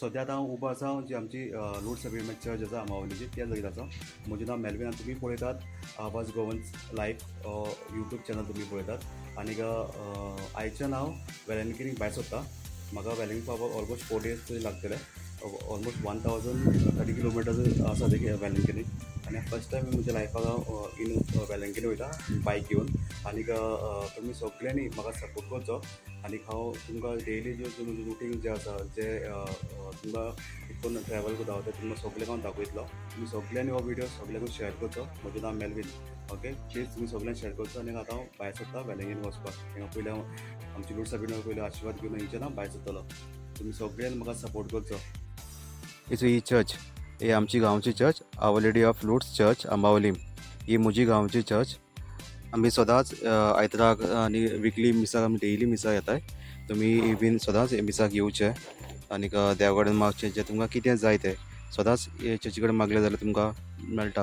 सद्या आतां हांव उबो आसा जी आमची लुर्ड्स सेबिना चर्च आसा आंबावलीची, त्या जाग्यार आसा. म्हजें नांव मेलवीन आनी तुमी पळयतात आवाज गोवन्स लायव्ह यूट्यूब चॅनल तुमी पळयतात. आनीक आयच्यान हांव वेलंकिनीक भायर सोदता. म्हाका वेलंकिनी पावपाक ऑलमोस्ट 4 डेज तरी लागतले. ऑलमोस्ट 1030 किलोमिटर्स आसा ते वेलंकिनी. आनी फर्स्ट टायम म्हज्या लायफाक हांव इन वेलंकिनी वयता बायक घेवन. आनीक तुमी सगळ्यांनी म्हाका सपोर्ट करचो आनीक हांव तुमकां डेली ज्यो तुमचें रुटीन जें आसा, जे तुमकां कितकोन ट्रॅवल करता हांव, तें तुमकां सगळ्यांक हांव दाखयतलो. तुमी सगळ्यांनी हो विडियो सगळ्यांकूच शेअर करचो. म्हजें नांव मेलवीन, ओके. प्लीज तुमी सगळ्यांक शेअर करचो. आनी आतां हांव भायर सरता वेलंगिनी वचपाक. हांगा पयलीं हांव आमची लुर्ड्स सेबिना पयलीं आशिर्वाद घेवन हांगच्यान हांव भायर सरतलो. तुमी सगळ्यांनी म्हाका सपोर्ट करचो. ही चर्च, ही आमची गांवची church, our lady of Lourdes church, Ambavali. ही म्हजी गांवची चर्च. आमी सदांच आयताराक आनी विकली मिसाक, आमी डेली मिसाक येताय. तुमी बीन सदांच मिसाक येवचे आनीक देवा कडेन मागचें. जें तुमकां कितें जाय तें सदांच चर्ची कडेन मागलें जाल्यार तुमकां मेळटा.